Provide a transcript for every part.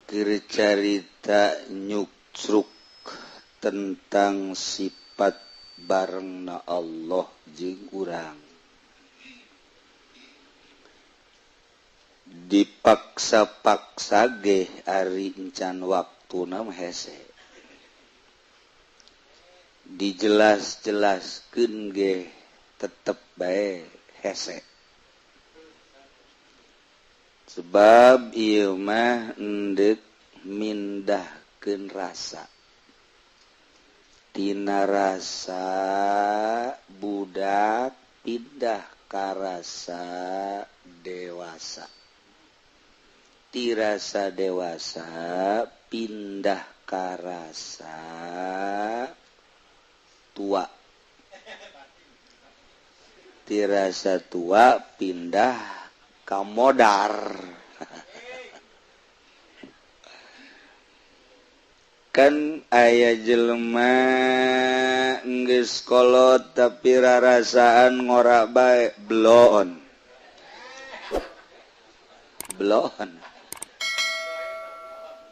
Keur carita nyuksruk tentang sifat barengna Allah jeung urang. Dipaksa-paksa ge ari encan waktuna mah hese. Dijelas-jelaskeun ge tetep bae hese. Sebab ieu mah endek mindahkeun rasa. Tina rasa budak pindah ka rasa dewasa. Ti rasa dewasa pindah ka rasa tua. Ti rasa tua pindah ka modar. Kan aya jelema geus kolot tapi rarasaan ngora bae bloon. Bloon.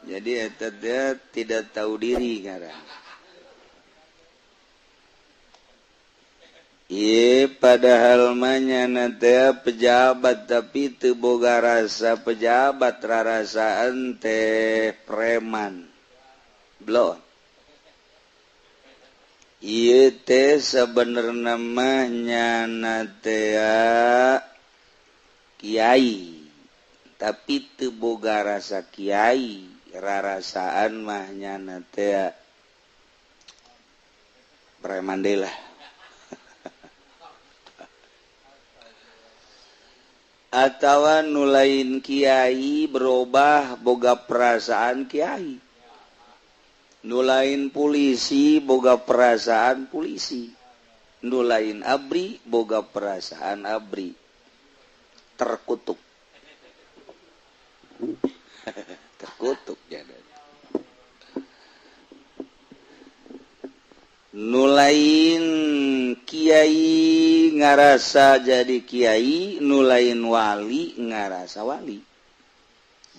Jadi eta dia tidak tahu diri ngaran. Ieu padahal mah nyana teh pejabat tapi teu boga rasa pejabat, rarasaan teh preman. Bloon. Ieu teh sabenerna mah nyana teh kiai tapi teu boga rasa kiai, rarasaan mah nyana teh preman deui lah. Atawa nu lain kiai berubah boga perasaan kiai, nu lain polisi boga perasaan polisi, nu lain abri boga perasaan abri. Terkutuk. Terkutuk jadi. Nu lain kiai ngarasa jadi kiai, nu lain wali ngarasa wali.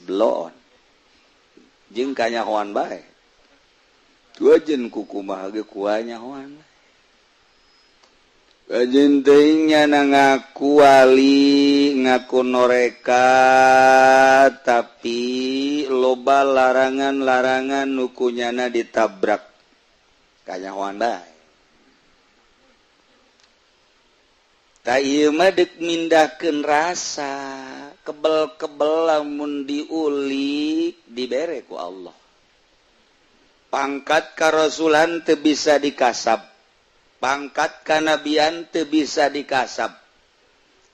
Bloon. Jeung kanyahoan bae. Tuajen kukumaha ge kuanyahoan. Kajen teuing nyana ngaku wali, ngaku noreka, tapi loba larangan-larangan nu kunyana ditabrak. Kanyahoan bae. Ta ieu mah deuk mindahkeun rasa, kebel-kebel lamun diulik dibere ku Allah. Pangkat karasulan teu bisa dikasab, pangkat kanabian teu bisa dikasab,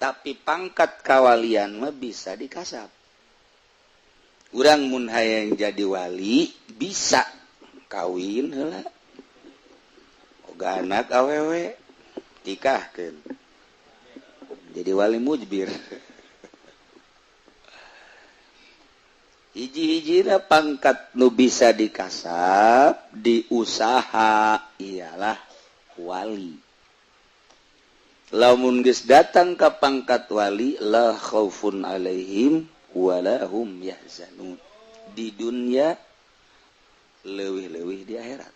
tapi pangkat kawalian mah bisa dikasab. Urang mun hayang jadi wali bisa kawin heula. Boga anak awewe nikahkeun. Jadi wali mujbir. Hiji-hijina pangkat nu bisa dikasab diusaha ialah wali. Lamun geus datang ka pangkat wali, la khaufun alaihim wala hum yahzanun. Di dunia leuwih-leuwih di akhirat.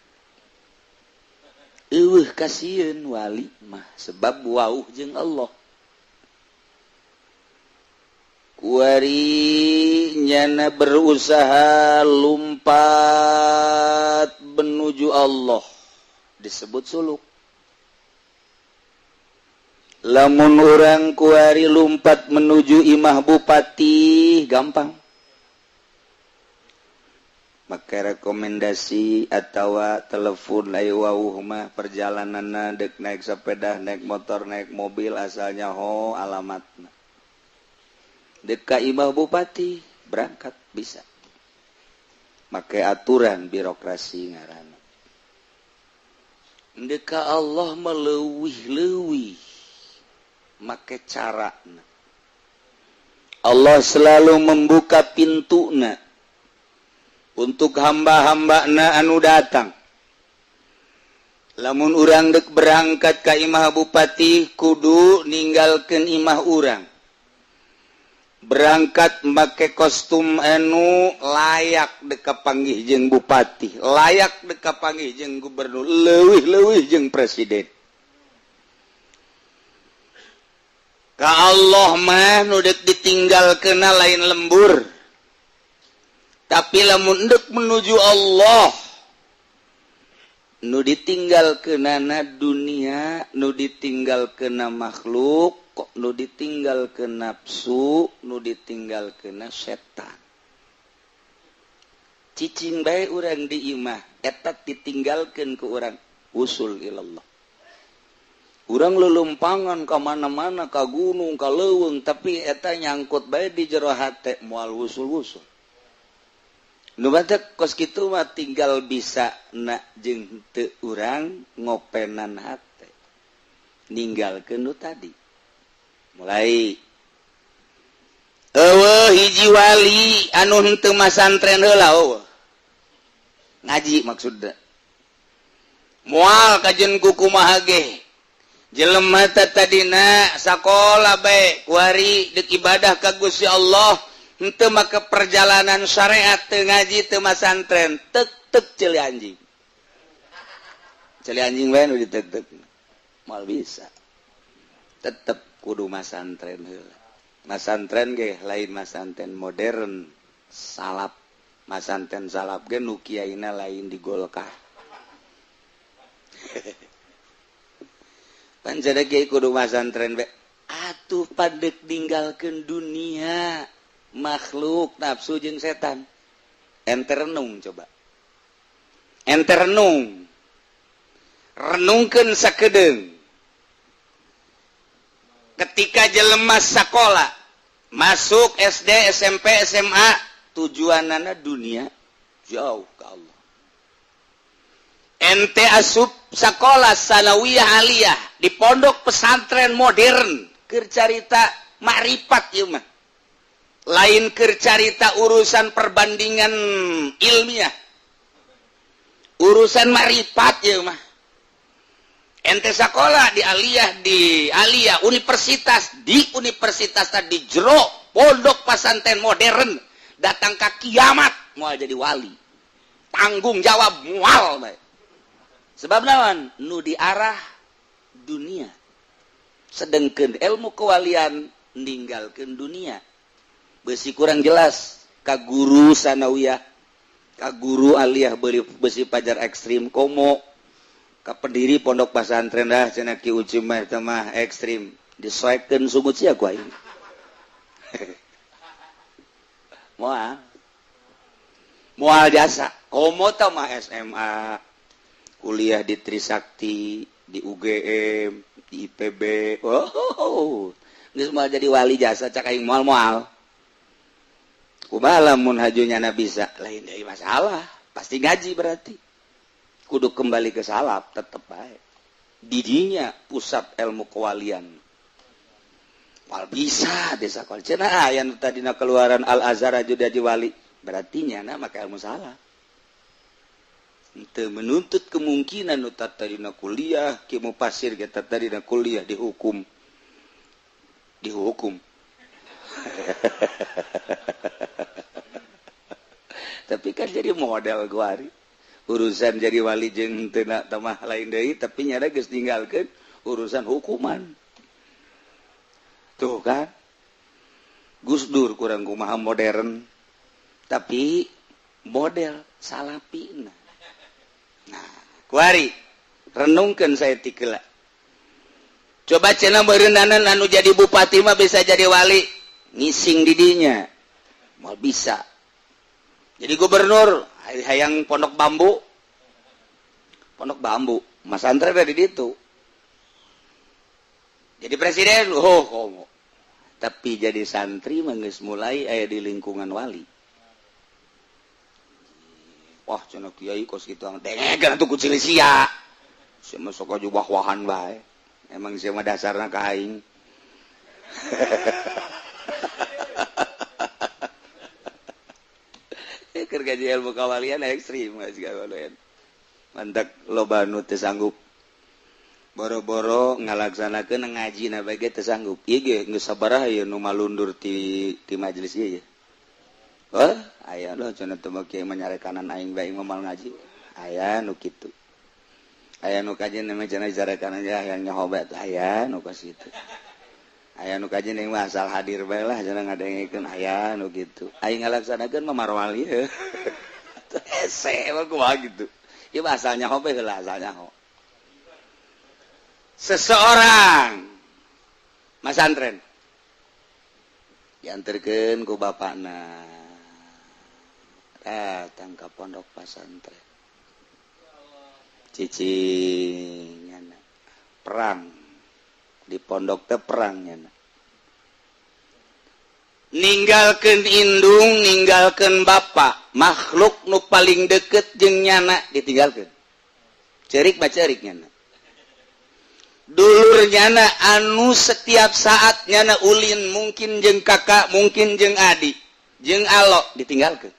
Eueuh kasieun wali mah sebab wauh jeung Allah. Kuari nyana berusaha lumpat menuju Allah disebut suluk. Lamun urang kuari lumpat menuju imah bupati gampang. Make rekomendasi atawa telepon ayo wauh mah perjalananna deuk naik sepeda, naik motor, naik mobil asalnya ho alamatna. Deuk ka imah bupati berangkat bisa. Make aturan birokrasi ngaranna. Deuk ka Allah meleuwih-leuwih make carana. Allah selalu membuka pintuna untuk hamba-hambana anu datang. Lamun urang dek berangkat ka imah bupati kudu ninggalkeun imah urang. Berangkat make kostum anu layak deka panggih jeung bupati, layak deka panggih jeung gubernur, leuwih-leuwih jeung presiden. Ka Allah mah nu deuk ditinggal kena lain lembur, tapi lamun deuk menuju Allah nu ditinggal kenana dunia, nu ditinggal kena makhluk, kok nu ditinggal ke nafsu, nu ditinggal kena setan. Cicing bae urang di imah eta ditinggalkeun ku urang usul ilallah. Urang lelumpangan ka mana-mana, ka gunung, ka leuweung, tapi eta nyangkut bae di jero hate moal wusul-wusul. Nu batek kos kitu mah tinggal bisa na jeung teu urang ngopenan hate ninggalkeun nu tadi. Mulai eueuh hiji wali anu henteu masantren heula eueuh. Ngaji maksudna. Moal kajen ku kumaha ge. Jelema teh tadina sakola bae kuari deuk ibadah ka Gusti Allah, henteu make perjalanan syariat, teu ngaji, teu masantren, tek tek ceuli anjing. Ceuli anjing bae nu ditek-tek. Moal bisa. Tetep kudu masantren heula. Masantren ge lain masantren modern salap. Masantren salap ge nu kiaina lain di Golkar. Pan jadi kiai kudu masantren be. Atuh padek ninggalkeun dunia, makhluk, nafsu jeung setan. Ente renung coba. Ente renung. Renungkeun sakedeung. Ketika jelema sakola masuk SD, SMP, SMA, tujuanana dunia jauh ke Allah. Ente asup sekolah sanawiyah aliyah di pondok pesantren modern keur carita makrifat ieu mah. Lain keur carita urusan perbandingan ilmiah. Urusan makrifat ieu mah. Ente sekolah di aliyah universitas, di universitas tadi jero pondok pesantren modern, datang ke kiamat moal jadi wali. Tanggung jawab moal bae. Sebab naon? Nu diarah dunia. Sedengkeun ilmu kewalian ninggalkeun dunia. Besi kurang jelas ka guru sanawiyah, ka guru aliyah beli besi pajar ekstrim komo ka pendiri pondok pesantren dah cenah Ki Uci mah eta mah ekstrim disoekeun sungut sia ku aing. Moal. Moal jasa. Komo tah mah SMA, kuliah di Trisakti, di UGM, di IPB. Oh, geus moal jadi wali jasa cak aing moal-moal. Kumaha lamun hajunya na bisa, lain deui masalah, pasti ngaji berarti. Kudu kembali ke salaf tetep bae. Didinya pusat ilmu kewalian. Moal bisa desa kol cenah aya nu tadina keluaran Al Azhar aju jadi wali, berarti nyana make ilmu salaf. Teu menuntut kemungkinan nu tadina kuliah ki mufasir ge tadina kuliah dihukum. Dihukum. Tapi kan jadi model guari. Urusan jadi wali jeung teu tamah lain deui, tapi nyada geus ninggalkeun urusan hukuman. Tuh kan. Gus Dur kurang kumaha modern, tapi model salapina. Nah, kuari renungkeun saya tikela. Coba cenah beureunanan anu jadi bupati mah bisa jadi wali, ngising didinya. Moal bisa. Jadi gubernur hayang pondok bambu. Pondok bambu, Mas Antre dari ditu. Jadi presiden, oh komo. Tapi jadi santri mah geus mulai aya di lingkungan wali. Wah, cenah kiai kos kitu dengekeun atuh ku sia. Sia mah sok aju wah-wahan bae. Emang sia mah dasarna ka aing. Keur gaji ilmu kawalian ekstrim geus kawalian. Mantak loba nu teu sanggup. Boro-boro ngalaksanakeun ngaji na bae teu sanggup. Ieu ge geus sabaraha ieu nu malundur ti majelis ieu ya. Oh, aya loh cenah teu kiai menyarekanan aing bae moal ngaji. Aya nu kitu. Aya nu kajian namanya cenah dicarekanan ya yang nyaho bae, aya nu kos kitu. Aya nu kajian yang mah asal hadir bae lah cenah ngadengekeun, aya nu kitu. Aing ngalaksanakeun mah marwal ieu. Hese mah kumaha gitu. Ieu mah asal nyaho bae heula, asal nyaho. Seseorang masantren diantarkan ku bapakna, datang ke pondok pesantren, cicing nyana. Perang di pondok teh, perang nyana, ninggalkan indung, ninggalkan bapak, makhluk nu paling deket jeung nyana ditinggalkan. Cerik mah cerik nyana. Dulur nyana anu setiap saat nyana ulin, mungkin jeng kakak, mungkin jeng adik, jeng alok, ditinggalkan.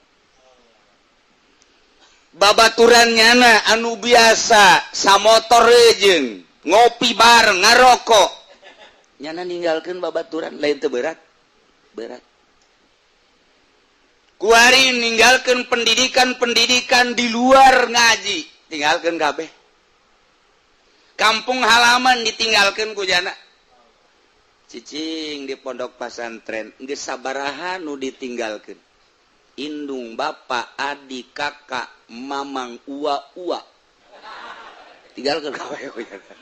Babaturan nyana anu biasa samotor jeng ngopi bareng, ngarokok, nyana ninggalkan babaturan. Lain teu berat? Berat. Kuari ninggalkan pendidikan-pendidikan di luar ngaji, tinggalkan kabeh. Kampung halaman ditinggalkan ku nyana, cicing di pondok pesantren. Geus sabaraha nu ditinggalkan? Indung, bapak, adik, kakak, mamang, ua ua, tinggalkan kabeh ku nyana.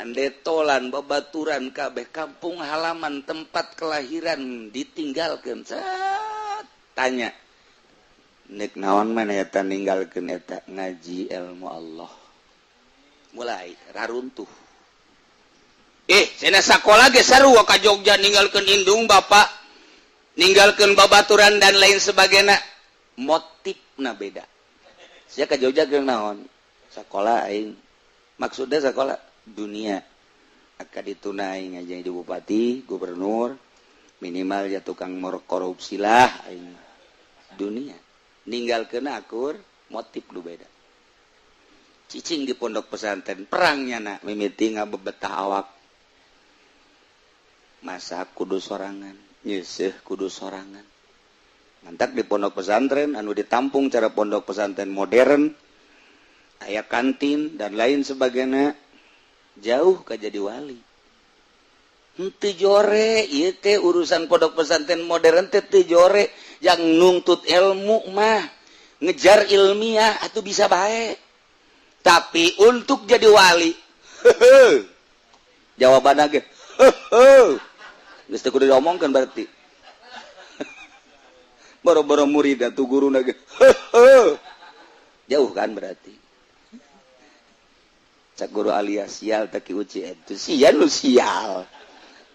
Andetolan, babaturan kabeh, kampung halaman, tempat kelahiran ditinggalkan. Set, tanya, nek naon mana eta ninggalkeun eta? Ngaji ilmu Allah. Mulai raruntuh. Eh, sekolah ge sarua, ka Jogja ninggalkeun indung bapak, ninggalkeun babaturan dan lain sebagainya, motifna beda. Sia ka Jogja keur naon? Sekolah aing. Maksudnya sekolah dunia, akan ditunai aja di bupati, gubernur, minimal ya tukang korupsi lah aing. Dunia ninggalkeun akur, motif lu beda. Cicing di pondok pesantren, perangnya nak mimiti ngabebetah awak, masak kudu sorangan, nyeseh kudu sorangan. Mantak di pondok pesantren anu ditampung cara pondok pesantren modern, aya kantin dan lain sebagainya, jauh ke jadi wali. Henteu jore ieu teh. Urusan pondok pesantren modern teh teu jore. Yang nuntut ilmu mah, ngejar ilmiah atau bisa baik, tapi untuk jadi wali, jawaban ge geus teu kudu diomongkeun. Berarti boro-boro murid atuh, guru ge jauh kan. Berarti cak guru alias sial tak uci itu sial, lu sial,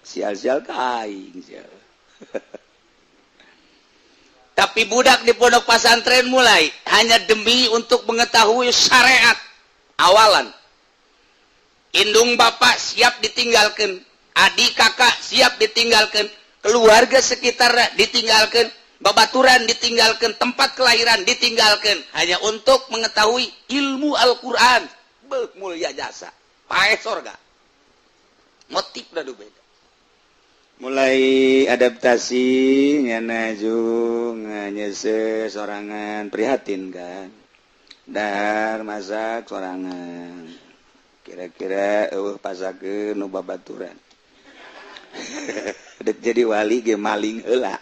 sial, sial ka aing sial. Tapi budak di pondok pesantren mulai hanya demi untuk mengetahui syariat, awalan indung bapak siap ditinggalkan, adik kakak siap ditinggalkan, keluarga sekitar ditinggalkan, babaturan ditinggalkan, tempat kelahiran ditinggalkan, hanya untuk mengetahui ilmu Al-Quran. Mulia jasa pae sorga, motif udah beda. Mulai adaptasi nyana jung nyese sorangan, prihatin kan, dar masak sorangan, kira-kira pasakeun nu babaturan. Dek jadi wali ge maling heula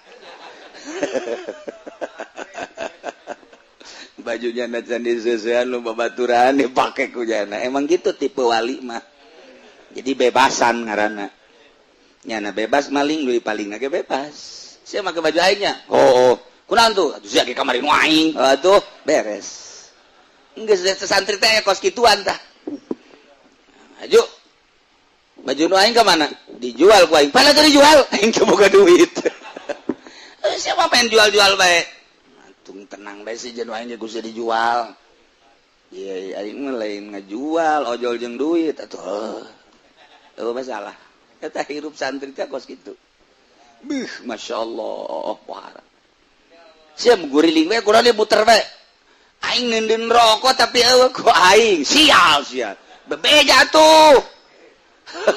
bajunya na can diseuseuhan nu babaturan, dipake ku jana. Emang gitu tipe wali mah, jadi bebasan ngaranna. Nyana bebas maling, duit paling ge bebas. Sia make baju aingnya. Oh, kunaon tuh? Atuh sia ge kamari nu aing. Atuh beres. Geus santri teh kos kituan tah. Aju. Baju nu aing ka mana? Dijual ku aing. Mana tuh dijual? Aing teu boga duit. Eh, siapa pengen jual-jual bae? Tung tenang bae sih, jeung aing ge kudu dijual. Iya, aing mah lain ngajual, ojol jeung duit atuh. Eueuh masalah. Eta hirup santri teh kos kitu. Bih, Masya Allah, pohara. Siap guriling we, kurang dia muter we. Aing nenden rokok tapi eueuh ku aing. Sial, sial. Bebeja tuh.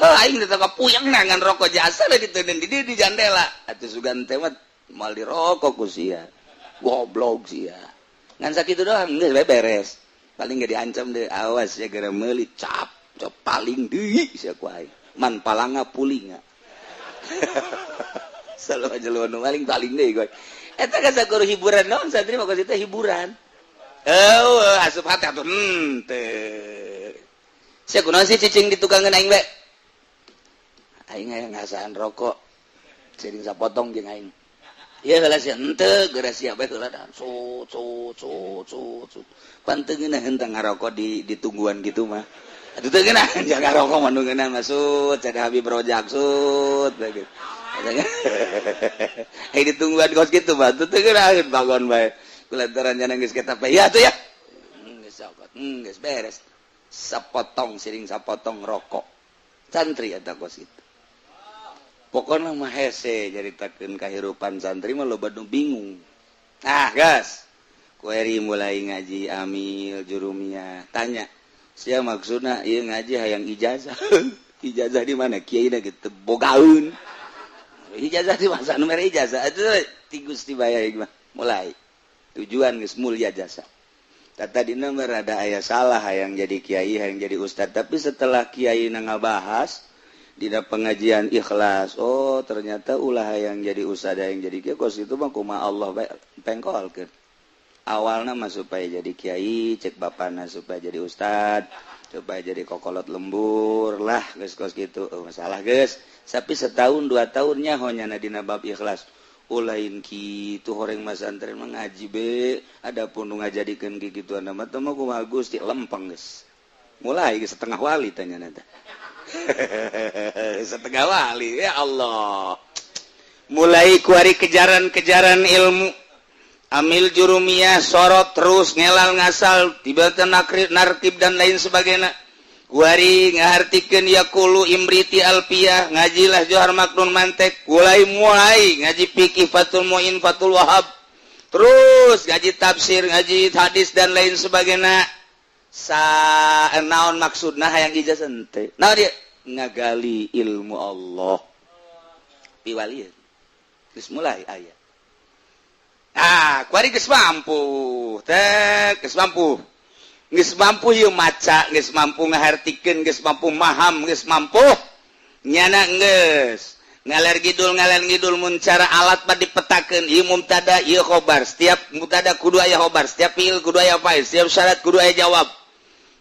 Aing teh puyeng nangan rokok jasa lah diteuden di jandela. Atuh sugan teh mah moal dirokok ku sia. Goblok sia. Ngan sakitu doang geus beres. Paling gak diancam deh, awas ya gara meuli cap, cap paling deui sia ku aing. Man palanga pulinga. Selalu aja lu paling paling deui gue. Eta kan sakur hiburan naon santri mah teh hiburan. Eueuh asup hati atuh henteu. Sia kunaon sih cicing di tukangan aing we? Aing aya ngasaan rokok. Sering sapotong jeung aing. Ieu heula sia henteu geura sia bae heula dah. Su su su su su. Pan teu ngeunah henteu ngarokok di ditungguan gitu mah. Atuh teu ngeunah jangan ngarokok mah nu ngeunah mah sut cenah Habib Rojak sut gitu. Hei ditungguan kos gitu mah teu ngeunah bangun bae. Kulantaran jangan geus kita ya tuh ya. Geus cokot, geus beres. Sapotong siring sapotong rokok. Santri eta kos itu. Pokoknya mah hese nyaritakeun kahirupan santri mah loba nu bingung. Ah, gas. Kueri mulai ngaji amil jurumiyah. Tanya, sia maksudna ieu ngaji hayang ijazah. Ijazah di mana? Kiai na gitu bogaeun. Ijazah di masa nu mere ijazah. Atuh ti Gusti baya mah. Mulai. Tujuan geus mulia jasa. Tadi nomor ada ayah salah hayang jadi kiai, hayang jadi ustad. Tapi setelah kiai ngabahas dina pengajian ikhlas, oh ternyata ulah yang jadi ustad yang jadi kiai kos itu mah kumaha Allah bae pengkolkeun. Awalna mah supaya jadi kiai, cek bapana supaya jadi ustad, supaya jadi kokolot lembur lah geus kos gitu. Oh, masalah geus. Tapi setahun dua tahun nyaho nyana dina bab ikhlas. Ulain kitu horeng masantren mah ngaji be, adapun nu ngajadikeun kikituan mah teh mah kumaha Gusti lempeng geus. Mulai geus setengah wali tanya nanti. Setengah wali ya Allah. Mulai kuari kejaran-kejaran ilmu. Amil jurumiyah sorot terus ngelal ngasal tiba-tiba narkib dan lain sebagainya. Kuari ngahartikeun yaqulu Imriti Alpiyah, ngajilah Johar Maknun Mantek, mulai mulai ngaji fikih Fathul Muin Fathul Wahab, terus ngaji tafsir, ngaji hadis dan lain sebagainya. Sa naon maksudna hayang ijazah henteu? Naon dia ngagali ilmu Allah piwalieun geus mulai aya. Ah, kuari geus mampu teh, geus mampu, geus mampu ieu maca, geus mampu ngahartikeun, geus mampu maham, geus mampu nyana geus ngaler ngidul ngaler ngidul. Mun cara alat mah dipetakeun, ieu mubtada, ieu khobar, setiap mubtada kudu aya khobar, setiap fiil kudu aya fa'il, setiap syarat kudu aya jawab.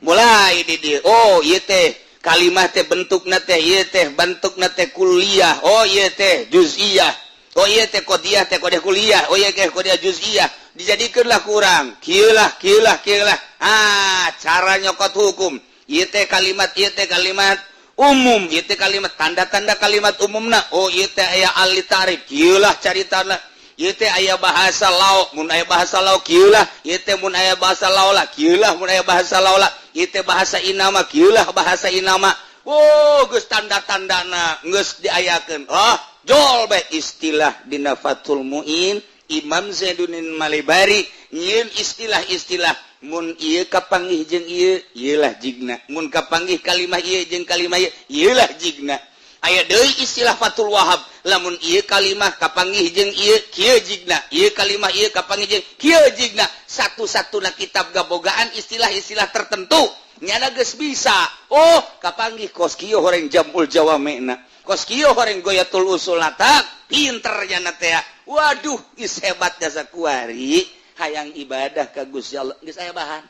Mulai di dieu, oh ieu teh kalimah teh bentukna teh ieu teh bentukna teh kuliah, oh ieu teh juz'iyah, oh ieu teh qodiyah teh qodiyah kuliah, oh ieu teh qodiyah juz'iyah. Dijadikeunlah kurang kieu lah, kieu lah, kieu lah. Ah, cara nyokot hukum ieu teh kalimat, ieu teh kalimat umum, ieu teh kalimat tanda-tanda kalimat umumna, oh ieu teh aya al ta'rif, kieu lah caritana, ieu teh aya bahasa lau, mun aya bahasa lau kieu lah, ieu teh mun aya bahasa laula kieu lah, mun aya bahasa laula, ieu teh bahasa inama kieu lah, bahasa inama. Oh, geus tanda-tandana geus diayakeun. Oh, jol bae istilah dina Fathul Muin Imam Zainuddin Malibari nyieun istilah-istilah, mun ieu kapanggih jeung ieu, ieu lah jigna, mun kapanggih kalimah ieu jeung kalimah ieu, ieu lah jigna. Aya deui istilah Fathul Wahab, lamun ieu kalimah kapanggih jeung ieu, kieu jigna, ieu kalimah ieu kapanggih jeung kieu jigna. Satu-satuna kitab gabogaan istilah-istilah tertentu. Nyana geus bisa, oh kapanggih kos kieu horeng jamul jawamina, kos kieu horeng goyatul usul tak pinter nyana teh. Waduh, is hebat jasa kuari hayang ibadah ka Gusti Allah geus aya bahan.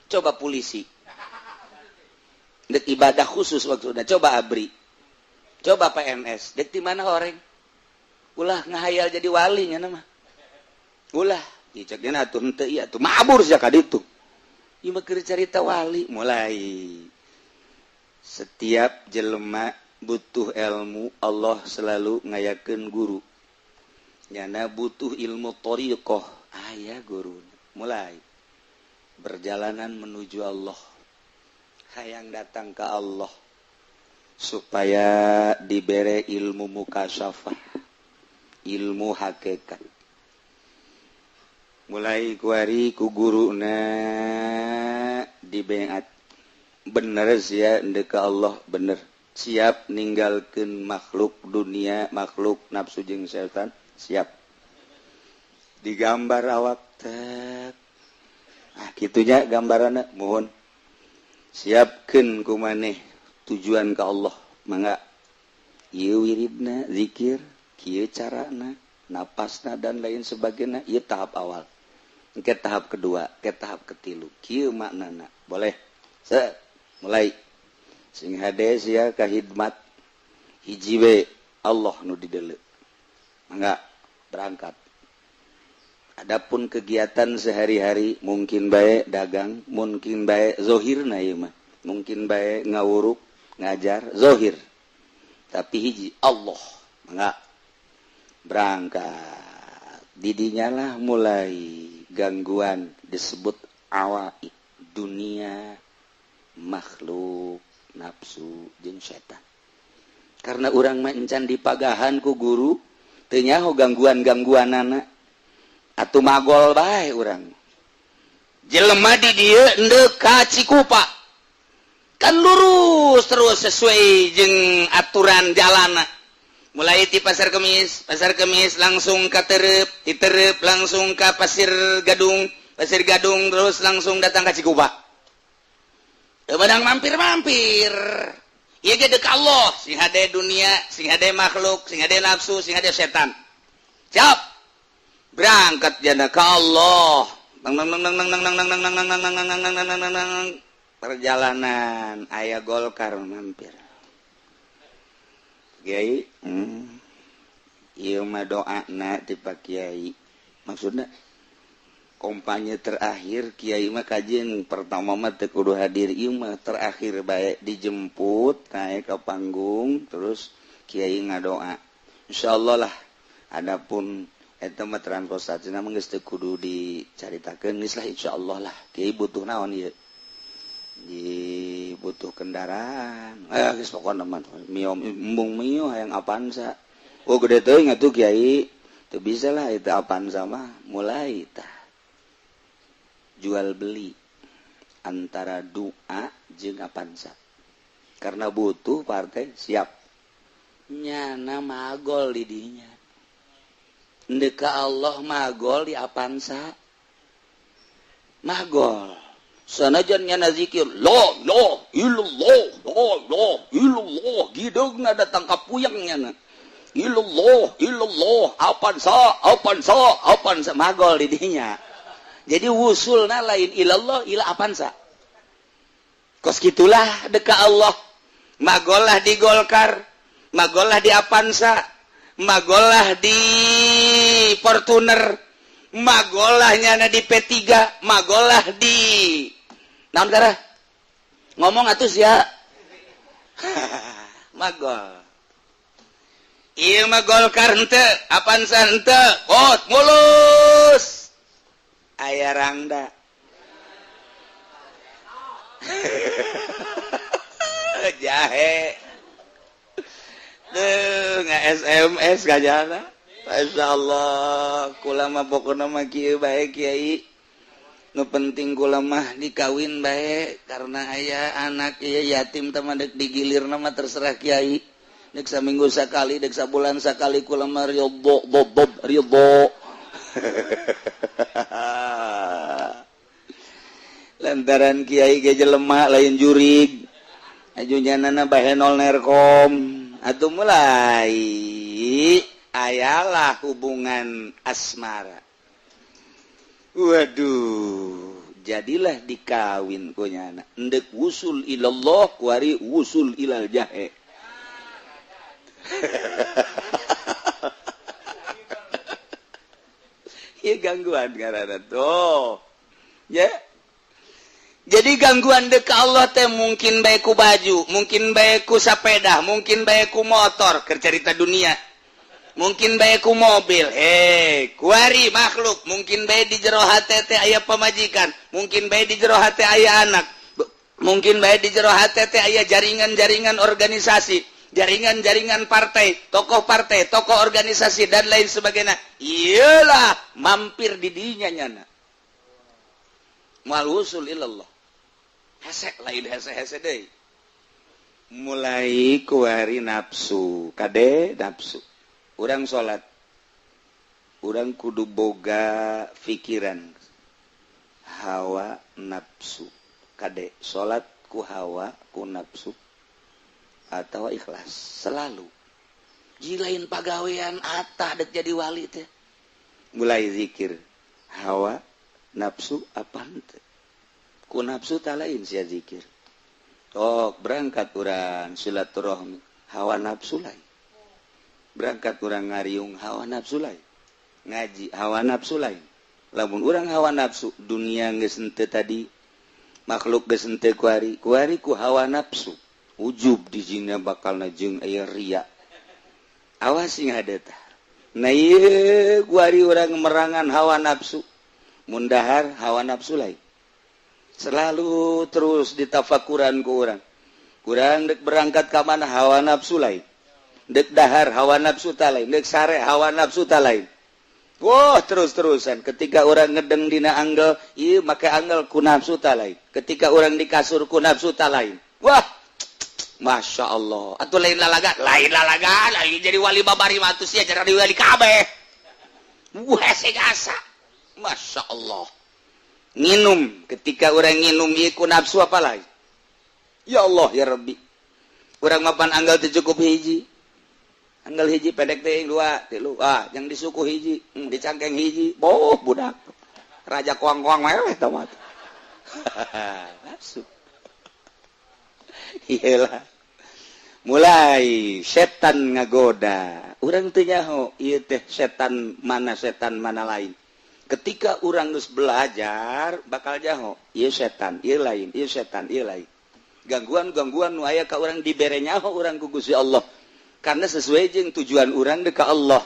Coba polisi dek ibadah khusus maksudnya, coba ABRI, coba PNS, dek di mana orang ulah ngahayal jadi wali nya mah ulah diceknya atuh henteu ieu atuh mabur sia ka ditu. Ieu mah keur carita wali. Mulai setiap jelema butuh ilmu, Allah selalu ngayakeun guru. Nyana butuh ilmu thoriqoh, aya guru. Mulai berjalanan menuju Allah, hayang datang ke Allah supaya dibere ilmu mukasyafah, ilmu hakikat. Mulai kuari ku guruna dibeat. Bener sia ndek ka Allah, bener siap ninggalkeun makhluk dunia, makhluk nafsu jeung setan, siap digambar awak tek. Ah, kitunya gambaranna. Mohon siapkeun ku maneh tujuan ke Allah. Mangga, ieu wiridna, zikir kieu, carana, napasna, dan lain sebagainya. Ieu tahap awal, ke tahap kedua, ke tahap ketilu, kieu maknana. Boleh se mulai sing hade sia ka hidmat hiji we, Allah nu dideuleu. Mangga berangkat. Adapun kegiatan sehari-hari, mungkin baik dagang, mungkin baik zohir, na ieu mah mungkin baik ngawuruk, ngajar zohir, tapi hiji Allah. Mangga berangkat. Didinya lah mulai gangguan disebut awaik, dunia, makhluk, nafsu jeung setan. Karena urang mah encan dipagahan ku guru, teu nyaho gangguan-gangguan anak atuh, magol bae urang. Jelema di dieu endek ka Cikupa kan lurus terus sesuai jeung aturan jalan, mulai di Pasar Kemis, Pasar Kemis langsung ke Terep, di Terep langsung ke Pasir Gadung, Pasir Gadung terus langsung datang ke Cikupa. Bedang mampir-mampir. Ieu ge deuk Allah, sing hade dunia, sing hade makhluk, sing hade nafsu, sing hade setan. Siap. Berangkat jana ke Allah. Nang nang nang nang nang nang nang nang nang nang nang nang nang nang nang nang nang. Perjalanan aya Golkar mampir. Kiai, Ieu mah doana ti Pak Kiai. Maksudna kampanye terakhir Kiai mah kajian pertama mah teu kudu hadir, ieu mah terakhir bae dijemput naik ke panggung, terus Kiai ngadoa. Insyaallah lah. Adapun eta mah transportasi mah geus teu kudu dicaritakeun, geus lah, insyaallah lah. Kiai butuh naon ieu? Di butuh kendaraan. Eh, geus pokona mah Mio, embung Mio, hayang Avanza. Oh, gede teuing atuh, Kiai. Teu bisa lah itu Avanza mah. Mulai tah jual beli antara doa jeung Avanza karena butuh partai. Siap nyana magol di dinya. Ndek ka Allah magol di Avanza, magol. Sanajan nyana zikir la la illallah, la la illallah, gideungna datang ka puyeng nyana illallah illallah, Avanza, Avanza, Avanza, magol di dinya. Jadi wusulna lain ilallah, ila Avanza. Kos gitulah deka Allah, magolah di Golkar, magolah di Avanza, magolah di Fortuner, magolah nyana di P3, magolah di naon kara ngomong atuh ya, magol. Ieu mah Golkar henteu, Avanza henteu, bot mulus aya rangda jahe. Duh, nggak SMS gajana. Masya Allah, kula mah pokokna mah kieu bae, Kiai. Nu penting kula mah dikawin bae karena aya anak ieu yatim teh mah dek digilir mah terserah Kiai. Dek saminggu sakali, dek sabulan sakali, kula mah ridho, bob bob ridho. Lantaran Kiai ge jelema lain jurig. Aju nyanana bahenol nerkom atau mulai ayalah hubungan asmara. Waduh, jadilah dikawin ku nyana. Endek wusul ilallah, kuari wusul ilal jahe. Iya, gangguan karena tuh ya. Jadi gangguan dek Allah teh mungkin bae ku baju, mungkin bae ku sepeda, mungkin bae ku motor, keur cerita dunia, mungkin bae ku mobil, eh, kuari makhluk, mungkin bae di jero hate teh aya pamajikan, mungkin bae di jero hate aya anak, mungkin bae di jero hate teh aya jaringan-jaringan organisasi, jaringan-jaringan partai, tokoh partai, tokoh organisasi, dan lain sebagainya. Iyalah mampir di dinya nyana. Moal wusul ilallah. Hese lain hese-hese deui. Mulai kuari nafsu, kade nafsu. Urang salat, urang kudu boga pikiran hawa nafsu. Kade salat ku hawa ku nafsu atau ikhlas selalu. Jilain pagawean atah dek jadi wali teh. Mulai zikir hawa nafsu apa henteu? Ku nafsu tak lain sia zikir. Tok berangkat urang silaturahmi hawa nafsu lain. Berangkat urang ngariung hawa nafsu lain. Ngaji hawa nafsu lain. Lamun urang hawa nafsu dunia geus henteu tadi, makhluk geus henteu kuari, kuari ku hawa nafsu. Ujub di sini bakal jeung aya ria. Awas sing hade tah. Nah ieu kuari urang merangan hawa nafsu. Mun dahar hawa nafsu lain. Selalu terus ditafakuran ku urang. Kurang dek berangkat ka mana hawa nafsu lain. Dek dahar hawa nafsu ta lain, dek sare hawa nafsu ta lain. Wah, terus-terusan ketika orang ngedeng dina anggel, ieu make anggel ku nafsu ta lain. Ketika orang di kasur ku nafsu ta lain. Wah, Masya Allah. Atuh lain lalaga, lain jadi wali babari mah atuh sia jadi wali kabeh. Wah, hese gasa. Masya Allah. Nginum, ketika orang nginum ieu ku nafsu apa lain? Ya Allah ya Rabbi. Urang mapan anggal teu cukup hiji. Anggal hiji pendek teh dua, tilu. Ah, yang disuku hiji, dicangkeng hiji. Boh, budak. Raja koang-koang meweh tah mah. Nafsu. Iyalah. Mulai setan ngagoda. Urang teu nyaho ieu teh setan mana lain. Ketika urang geus belajar bakal nyaho ieu setan, ieu lain, ieu setan, ieu lain. Gangguan-gangguan nu aya ka urang dibere nyaho urang ku Gusti Allah. Karena sesuai jeung tujuan urang deuk ka Allah.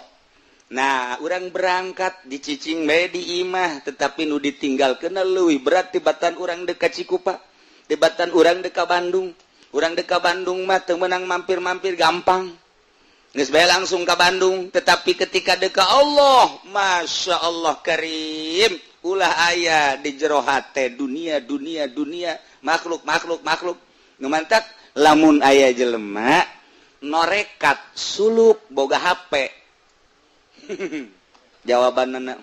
Nah, urang berangkat dicicing bae di imah, tetapi nu ditinggalkeun leuwih berat tibatan urang deuk ka Cikupa, tibatan urang deuk ka Bandung. Urang deuk ka Bandung mah teu meunang mampir-mampir gampang. Geus bae langsung ka Bandung, tetapi ketika deuk ka Allah, Masya Allah Karim, ulah aya di jero hate dunia dunia dunia, makhluk makhluk makhluk. Nu mantak lamun aya jelema norekat suluk boga HP. Jawabanna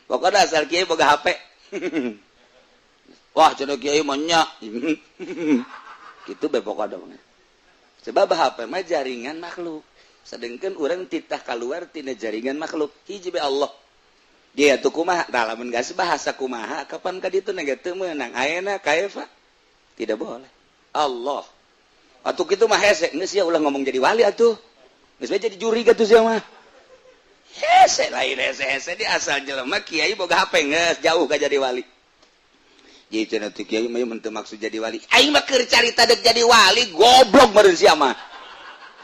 pokoknya asal kiai boga HP. Wah, cenah kiai mah nya. Kitu bae pokokna mah. Sebab HP mah jaringan makhluk. Sedangkan urang titah keluar tina jaringan makhluk. Hiji be Allah. Dia tuh kumaha? Tah lamun geus bahasa kumaha, kapan ka ditu na teu meunang. Ayeuna kaifa? Tidak boleh. Allah. Atuh kitu mah hese, geus sia ulah ngomong jadi wali atuh. Geus bae jadi juri atuh sia mah. Hese lain hese-hese di asal jelema kiai boga HP geus jauh ka jadi wali. Jadi cenah teh kiai mah teu maksud jadi wali. Aing mah keur carita dek jadi wali, goblok meureun sia mah.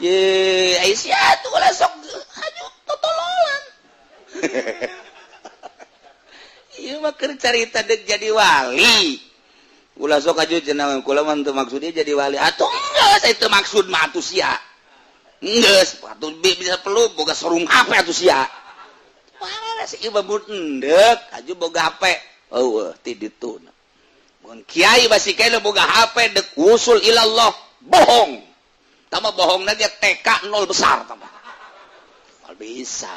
Ye, ai sia tuh ulah sok haju totololan. Ieu mah keur carita dek jadi wali. Ulah sok aju cenah kula mah teu maksudnya jadi wali. Atuh geus teu maksud mah atuh sia. Geus atuh bisa perlu boga sarung HP atuh sia. Wah, si ieu mah endek aju boga HP. Eueuh ti ditu. Mun kiai masih kena boga HP dek usul ilallah bohong. Tambah bohongna dia TK 0 besar tambah. Mal bisa.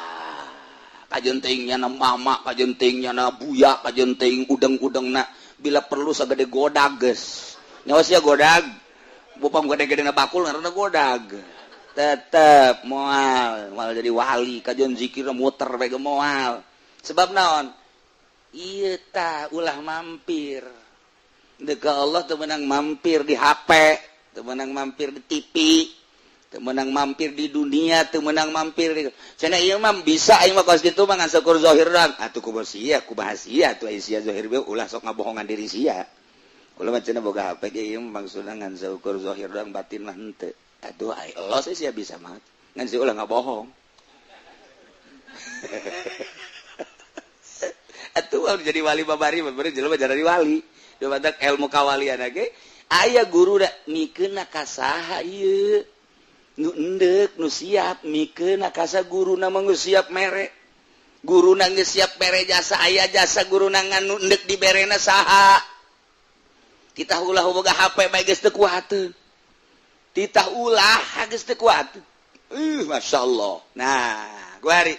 Kajeun teuing na mama, kajeun teuing na buya, kajeun teuing udeng-udengna bila perlu sagede godag geus. Nyawa sia godag. Bupam gede-gede na bakul ngaranna godag. Tetep moal, moal jadi wali, kajeun zikir muter bae ge moal. Sebab naon? Ieu tah ulah mampir. Dek Allah teu meunang mampir di HP, teu meunang mampir di TV, teu meunang mampir di dunia, teu meunang mampir di cenah ieu mah bisa aing mah kos kitu mah ngan seukur zahir doang. Atuh kumaha sia, kumaha sia atuh ai sia zahir bae ulah sok ngabohongan diri sia. Kula mah cenah boga HP ge ieu mah maksudna ngan seukur zahir doang batin mah henteu. Atuh ai Allah sih sia bisa mah. Ngan sia ulah ngabohong. Atuh jadi wali babari babari jelema jadi wali. Dumatak ilmu kawalian ge aya guru da mikeunna ka saha ieu nu endek nu siap mikeunna ka saha guruna mah geus siap mere. Guruna geus siap mere jasa aya jasa guruna ngan nu endek diberena saha. Titah ulah boga HP bae geus teu kuateun. Titah ulah geus teu kuateun. Masya Allah. Nah, kuari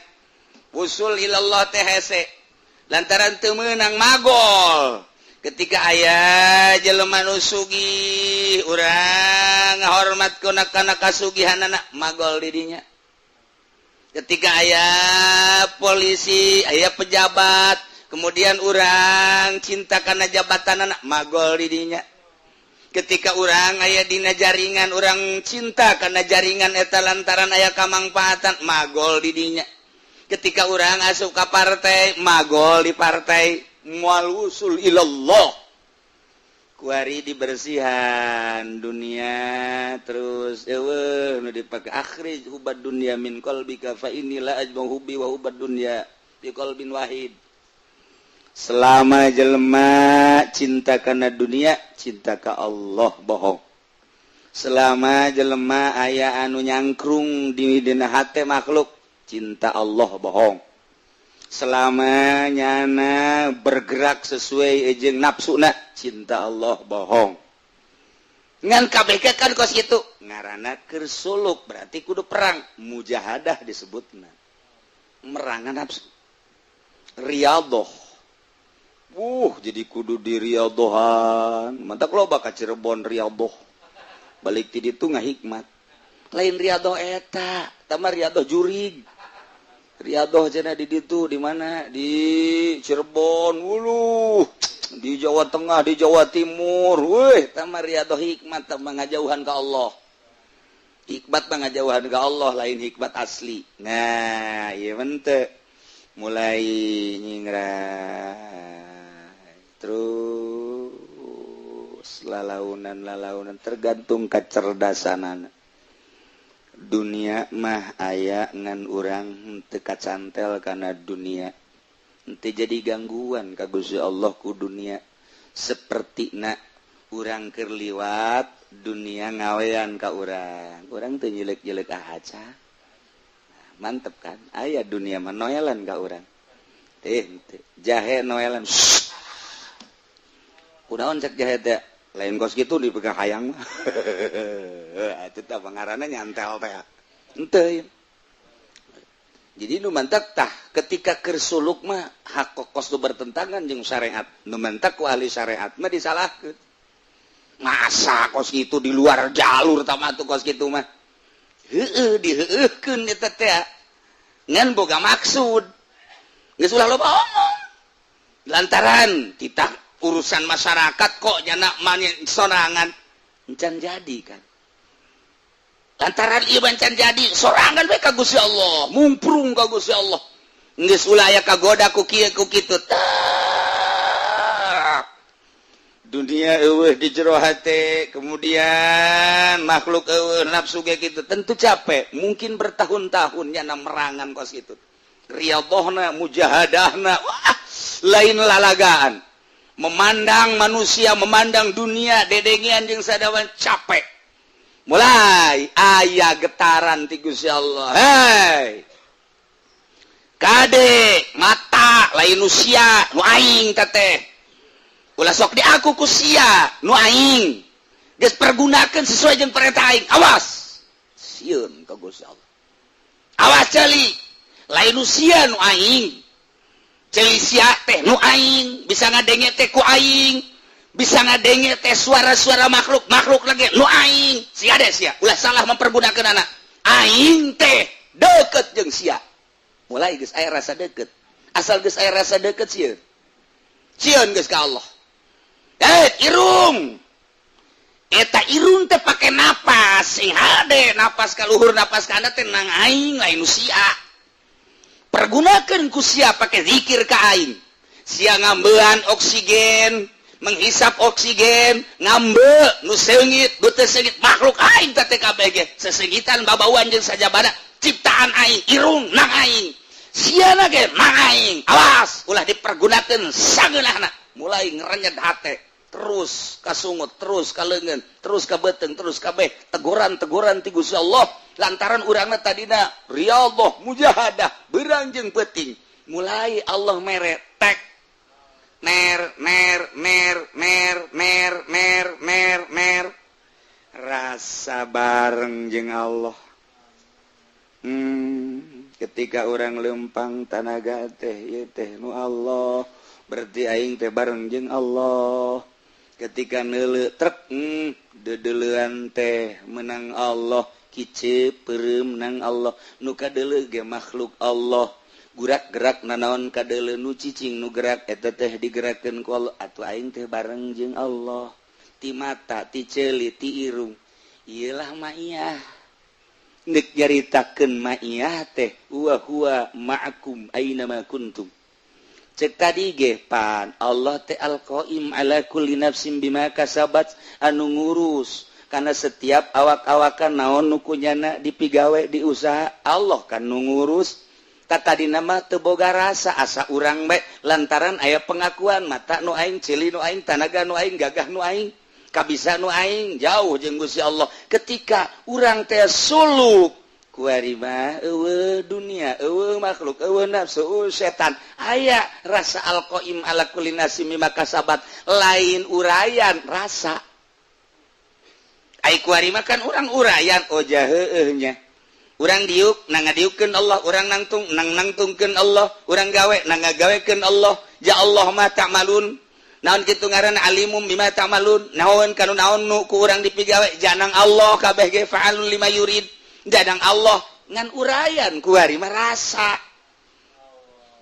usul ilallah teh hese lantaran teu meunang magol. Ketika aya jelema nu sugih, urang ngahormat kuna kana kasugihanana, magol di dinya. Ketika aya polisi, aya pejabat, kemudian urang cinta karena jabatan, anak magol di dinya. Ketika urang aya dina jaringan, urang cinta karena jaringan eta lantaran aya kamangfaatan, magol di dinya. Ketika urang asup ka partai, magol di partai. Moal usul ilallah. Kuari dibersihan dunia terus, eueuh nu dipake. Akhrij hubbad dunya min qalbika fa inni la ajma'u hubbi wa hubbad dunya bi qalbin wahid. Selama jelema cinta karena dunia, cinta ka Allah bohong. Selama jelema aya anu nyangkrung di dina hate makhluk, cinta Allah bohong. Selama nyana bergerak sesuai jeung nafsuna, cinta Allah bohong. Ngan KPK kan kos itu ngaranna keur suluk, berarti kudu perang, mujahadah disebutna, merangan nafsu, riyadhah. Jadi kudu di riyadhohan. Mantap loba ka Cirebon riyadhoh, balik ti ditu ngahikmat. Lain riyadhoh eta, tama riyadhoh jurig. Riyadhoh cenah di ditu, di mana, di Cirebon, uluh, di Jawa Tengah, di Jawa Timur. Wih, tama riyadhoh hikmat, tama ngajauhan ke Allah. Hikmat mah ngajauhan ke Allah, lain hikmat asli. Nah, iya mente mulai nyingrai terus lalaunan lalaunan, tergantung kecerdasan. Dunia mah aya, ngan urang teu kacantel karena dunia, henteu jadi gangguan ka Gusti Allah ku dunia. Seperti nak urang keur liwat, dunia ngawean ka urang, urang teu nyelek-nyelek aja. Nah, mantep kan? Aya dunia mah noelan ka urang teh, jahe noelan. Kunaon cek jahe teh? Lain kos gitu dipegang hayang mah. Itu teh pangaranna nyantel teh. Henteu. Jadi nu mantak tah ketika keur suluk mah hak kos nu bertentangan jeung syariat. Nu mantak ku ahli syariat mah disalahkeun. Masa kos gitu di luar jalur tama tuh kos gitu mah. Heueuh, diheueuhkeun eta teh. Ngan boga maksud. Geus ulah loba omong. Lantaran titah urusan masyarakat kok nyana sorangan encan jadi kan, lantaran ieu encan jadi sorangan we ka Gusti Allah, mumprung ka Gusti Allah, geus ulah aya kagoda ku kieu ku kitu. Tak dunia eueuh di jero hate, kemudian makhluk eueuh, nafsu ge kitu, tentu capek. Mungkin bertahun-tahun nyana merangan kos kitu, riyadhahna, mujahadahna, wah, lain lalagaan. Memandang manusia, memandang dunia, dedengian jeung sadawan, capek. Mulai aya getaran ti Gusti Allah, "Hei kade, mata lain usia nu aing teteh, ulah sok di aku ku sia, nu aing geus pergunakeun sesuai jeung perintah aing." Awas, sieun ka Gusti Allah. "Awas ceuli, lain usia nu aing, ceuli sia teh nu aing, bisa ngadenge teh ku aing, bisa ngadenge teh suara-suara makhluk makhluk lagi nu aing. Sia deh sia, ulah salah mempergunakan anak aing teh deket jeung sia." Mulai geus aya rasa deket. Asal geus aya rasa deket, sieun, sieun geus ka Allah. Eh, irung eta, irung teh pake napas sing hade, napas ka luhur, napas ka teh nang aing, lain nu sia. Pergunakan ku sia pake zikir ka aing. Sia ngambean oksigen, menghisap oksigen, ngambe nu seungit, nu teu seungit, makhluk aing teh TKBG sesengitan, babauan jeung sajabana ciptaan aing. Irung nang aing, siana ge nang aing, awas ulah dipergunakeun sageunahna. Mulai ngerenyet hate, terus kasungut, terus ka leungeun, terus ka beuteung, terus kabeh teguran-teguran ti Gusti Allah lantaran urangna tadina riyadhah, mujahadah beurang jeung peuting. Mulai Allah mere tek ner ner ner ner ner ner. Ketika urang lempang tanaga teh, ieu teh nu Allah, berarti aing teh bareng jeung Allah. Ketika neuleu trek, deudeulean teh menang Allah, kicep peureum menang Allah, nu kadeuleu ge makhluk Allah, gurak-gerak nanaon kadeuleu, nu cicing nu gerak eta teh digerakkeun ku Allah, atuh aing teh bareng jeung Allah. Ti mata, ti ceuli, ti irung, ieu lah maiyah. Nek nyaritakeun maiyah teh wa huwa ma'akum aina ma kuntum. Cek tadi ge pan Allah teh al-qaim ala kulli nafsin bima kasabat, anu ngurus karena setiap awak-awakan naon nu kunyana dipigawe diusaha, Allah kan nu ngurus. Tak tadi nama teu boga rasa, asa urang bae lantaran aya pengakuan mata nu aing, ceuli nu aing, tanaga nu aing, gagah nu aing, kabisa nu aing, jauh jeung Gusti Allah. Ketika urang teh suluk kuari mah euweuh dunia, euweuh makhluk, euweuh nafsu, euweuh setan, aya rasa al-qaim ala kulli nafsin bima kasabat, lain urayan rasa. Ai kuari mah kan urang urayan, oh jaheueuh nya. Urang diuk nang ngadiukkeun Allah, urang nangtung nang nangtungkeun Allah, urang gawe nang ngagawekeun Allah. Ja Allah ma ta'malun. Naon kitu ngaranna alimum bima ta'malun? Naon kanu naon nu ku urang dipigawe janang Allah kabeh ge, fa'alul lima yurid. Janang Allah ngan urayan, kuari mah rasa.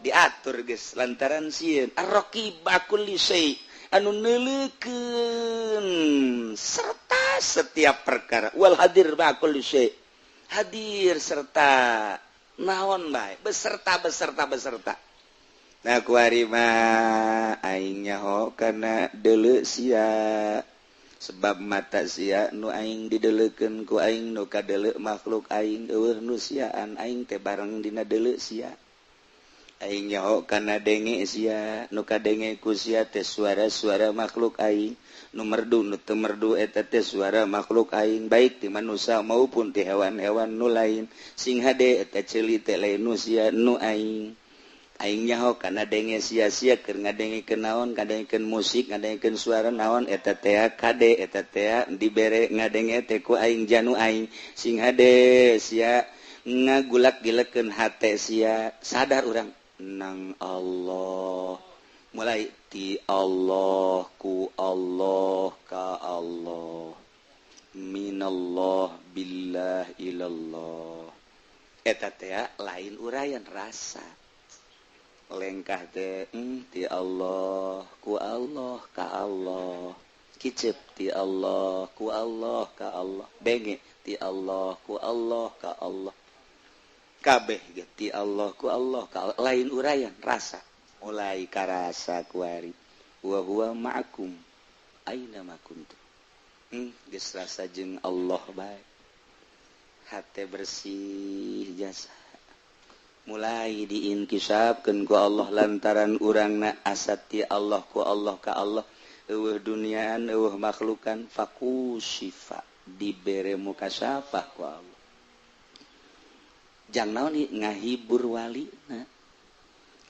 Diatur geus lantaran sieun ar-raqib kulli syai, anu neuleukeun serta setiap perkara, wal hadir ma kulli syai, hadir serta naon bae, beserta beserta beserta. Nah, kuari mah aing nyaho kana deuleu sia, sebab mata sia nu aing dideleukeun ku aing, nu kadeuleu makhluk aing, euweuh nu siaan, aing teh bareng dina deuleu sia. Aing nyaho kana denge sia, nu kadenge ku sia teh suara-suara makhluk aing, nu merdu nu teu merdu eta teh suara makhluk aing, baik ti manusia maupun ti hewan-hewan nu lain. Sing hade eta ceuli teh lain nu sia, nu aing. Aing nyaho kana denge sia-sia keur ngadengekeun naon, ngadengekeun musik, ngadengekeun suara naon eta teh, kade eta teh dibere ngadenge teh ku aing, janu aing. Sing hade sia ngagulak gilekeun hate sia, sadar urang nang Allah, mulai ti Allah, ku Allah, ka Allah, minallah, billah, ilallah. Eta teh lain urayan, rasa. Lengkah teh ti Allah, ku Allah, ka Allah, kicep ti Allah, ku Allah, ka Allah, denge ti Allah, ku Allah, ka Allah, kabeh ge ti Allah, ku Allah, ka Allah, lain urayan, rasa. Mulai karasa kuari wa huwa ma'akum aina ma kuntum. Geus rasa jeung Allah bae, hate bersih jasa, mulai diinkisafkeun ku Allah lantaran urangna asat ti Allah, ku Allah, ka Allah, euweuh duniaan, euweuh makhlukan, fakusyifa, dibere mukasyafah ku Allah. Jang naon? Ngahibur wali. Nah,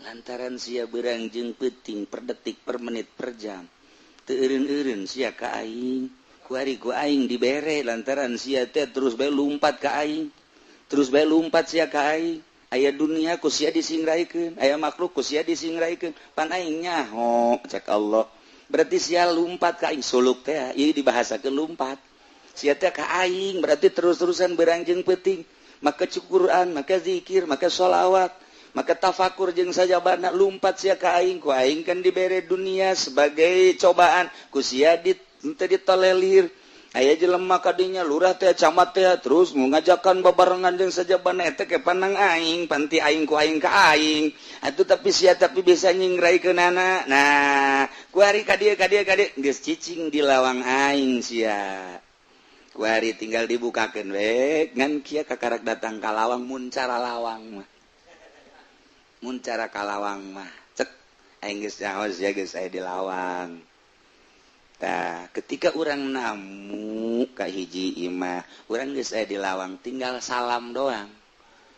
lantaran sia berang jeung peuting, per detik, per menit, per jam teu eureun-eureun sia ka aing, kuari ku aing dibere lantaran sia teh terus bae lumpat ka aing, terus bae lumpat sia ka aing. Aya dunia ku sia disingraikeun, aya makhluk ku sia disingraikeun, pan aing nyaho, cek Allah, berarti sia lumpat ka aing. Suluk teh ieu dibahasakeun lumpat sia teh ka aing, berarti terus-terusan berangjeng peuting, maka Quran, maka zikir, maka sholawat, maka tafakur jeung sajabana, lumpat sia ka aing. Ku aing kan dibere dunia sebagai cobaan, ku sia di henteu ditolelir. Aya jelema kadinya, lurah teh, camat teh, terus ngajakan babarengan jeung sajabana, eta ke panang aing, panti aing, ku aing, ka aing atuh, tapi sia tapi bisa nyingraikeunana. Nah, kuari ka dieu, ka dieu, ka dieu, geus cicing di lawang aing sia. Kuari tinggal dibukakeun we, ngan kieu kakarak datang ka lawang, mun cara lawang mah, mun cara ka lawang mah cek aing geus nyaho sia geus aya di lawang. Tah, ketika urang namu ka hiji imah, urang geus aya di lawang, tinggal salam doang,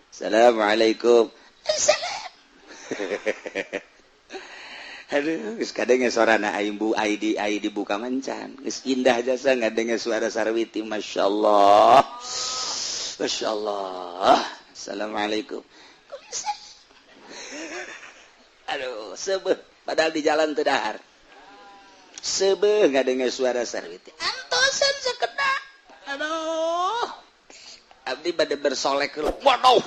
"Assalamualaikum." "Assalam." Aduh, geus kadenge sorana aing, bu ID ID buka mencan, geus indah jasa ngadenge suara Sarwiti, masyaallah, masyaallah. "Assalamualaikum." Seubeuh, padahal di jalan teu dahar. Seubeuh ngadengar suara Sarwiti. Antosan sakedap. Aduh. Abdi bade bersolek. Waduh,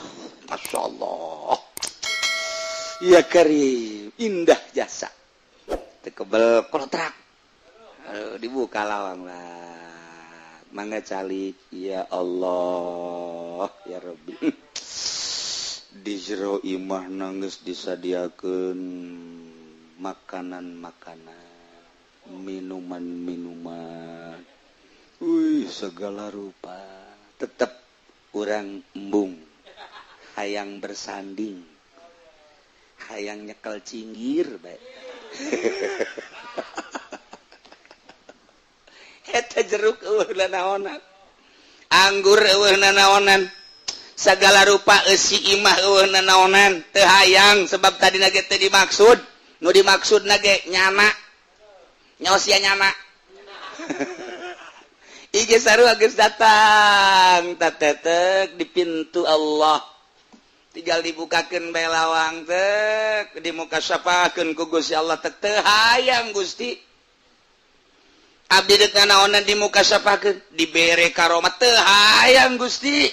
Masya Allah. Ya Karim, indah jasa. Teu kebel kolotrak. Aduh, dibuka lawang lah. Mangga calik, ya Allah, ya Rabbi. Di jero imah nangis disadiakeun makanan-makanan, minuman-minuman. Wih, segala rupa. Tetep urang embung. Hayang bersanding. Hayang nyekel cinggir bae. Eta jeruk eueuh naonan, anggur eueuh naonan, segala rupa eusi imah eueuh naonan, teu hayang sebab tadi nage teu dimaksud, nu dimaksud nage nyana. Nyaos sia nyana. Ige sarua geus datang tatetek di pintu Allah. Tinggal dibukakeun bae lawang tek, dimukasyafahkeun ku Gusti Allah tek, teu hayang Gusti. Abdi dek naonan di muka syafakeun, dibere karomah teu hayang Gusti.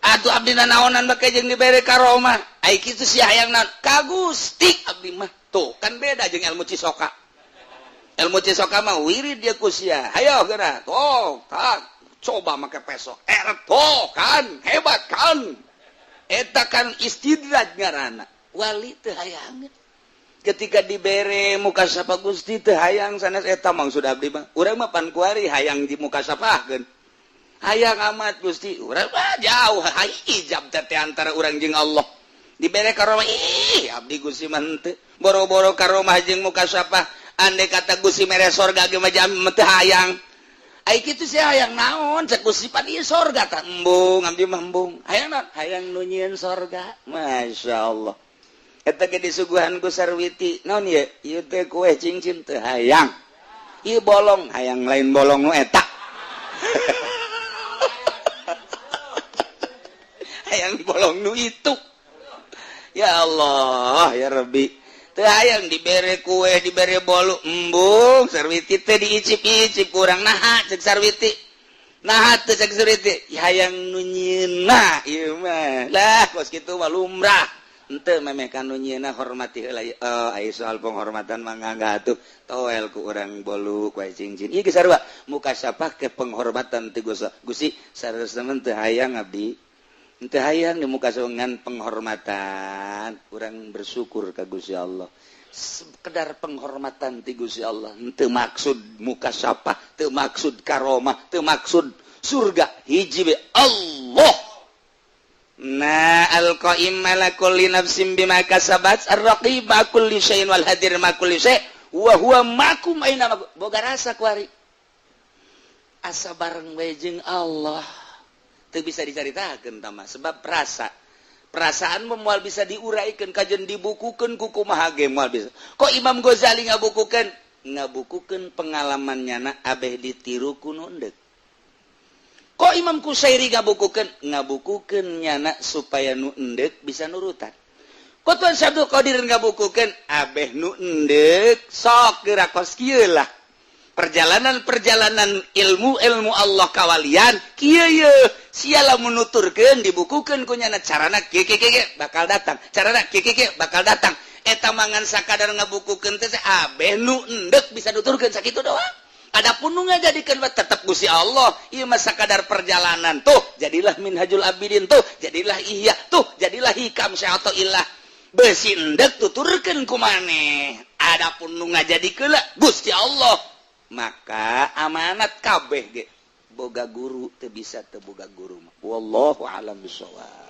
Atuh abdi nanaonan make jeung dibere karomah. Ai kitu sia hayang naon? Ka Gusti abdi mah. Tuh kan beda jeung ilmu Cisoka. Ilmu Cisoka mah wirid dia ku sia. Hayo geura. Tuh, tak coba make peso. Tuh kan hebat kan. Eta kan istidraj ngaranna. Wali teu hayang. Ketika dibere muka sapa Gusti teu hayang sanes eta maksud abdi mah. Urang mah pan kuari hayang di muka sapahkeun. Hayang amat Gusti, urang mah jauh hijab teh antara urang jeung Allah. Dibere karomah ih abdi Gusti mah henteu. Boro-boro karomah jeung muka sapah, andai kata Gusti mere sorga ge mah jam teu hayang. Ai kitu sia hayang naon cek Gusti pan ieu sorga tah embung abdi mah embung. Hayang naon? Hayang nu nyieun sorga. Masyaallah. Eta ge disuguhan ku Sarwiti naon ieu? Ieu teh kue cincin teu hayang. Ieu bolong hayang lain bolong nu eta. Hayang bolong nu itu. Ya Allah, ya Rabbi. Teu hayang dibere kue, dibere bolu, embung Sarwiti teh diicip-icip kurang naha cek Sarwiti. Naha teu cek Sarwiti, hayang nu nyieunna ieu mah. Lah kos kitu mah lumrah. Henteu memeh ka nu nyieunna hormati heula ieu. Ai soal penghormatan mah ngangga atuh toel ku urang bolu kue cincin. Ieu geus sarua muka sapah ke penghormatan ti Gusti. Gusti saleresna teu hayang abdi. Henteu hayang di muka dengan penghormatan. Urang bersyukur ka Gusti Allah. Sekedar penghormatan ti Gusti Allah. Henteu maksud muka sapah, teu maksud karomah, teu maksud surga. Hiji be Allah. Nah, al-qaim ala kulli nafsin bima kasabat, ar-raqib ma kulli syai'in wal hadir ma kulli syai' wa huwa ma'akum aina ma boga rasa kuari. Asa bareng we jeung Allah. Teu bisa dicaritakeun tah mah sebab rasa. Perasaan moal bisa diuraikeun kajen dibukukeun ku kumaha ge moal bisa. Kok Imam Ghazali ngabukukeun? Ngabukukeun pengalaman nyana abeh ditiru ku nu endek. Kok Imam Kusairi ngabukukeun? Ngabukukeun nyana supaya nu endek bisa nurutan. Kok Tuan Syekh Abdul Qadir ngabukukeun? Abeh nu endek sok geura kos kieu lah. Perjalanan-perjalanan ilmu-ilmu Allah kawalian kieu ye. Sia lamun nuturkeun dibukukeun ku nyana carana kieu kieu kieu bakal datang. Carana kieu kieu kieu bakal datang. Eta mangan sakadar ngabukukeun teh abeh nu endek bisa nuturkeun sakitu doang. Adapun nu ngajadikeun mah tetep Gusti Allah. Ieu mah sakadar perjalanan tuh, jadilah Minhajul Abidin tuh, jadilah Ihya tuh, jadilah Hikam Syekh Athaillah. Besi endek tuturkeun ku maneh. Adapun nu ngajadikeun Gusti Allah. Maka amanat kabeh ge boga guru teu bisa teu boga guru mah. Wallahu a'lam bishawab.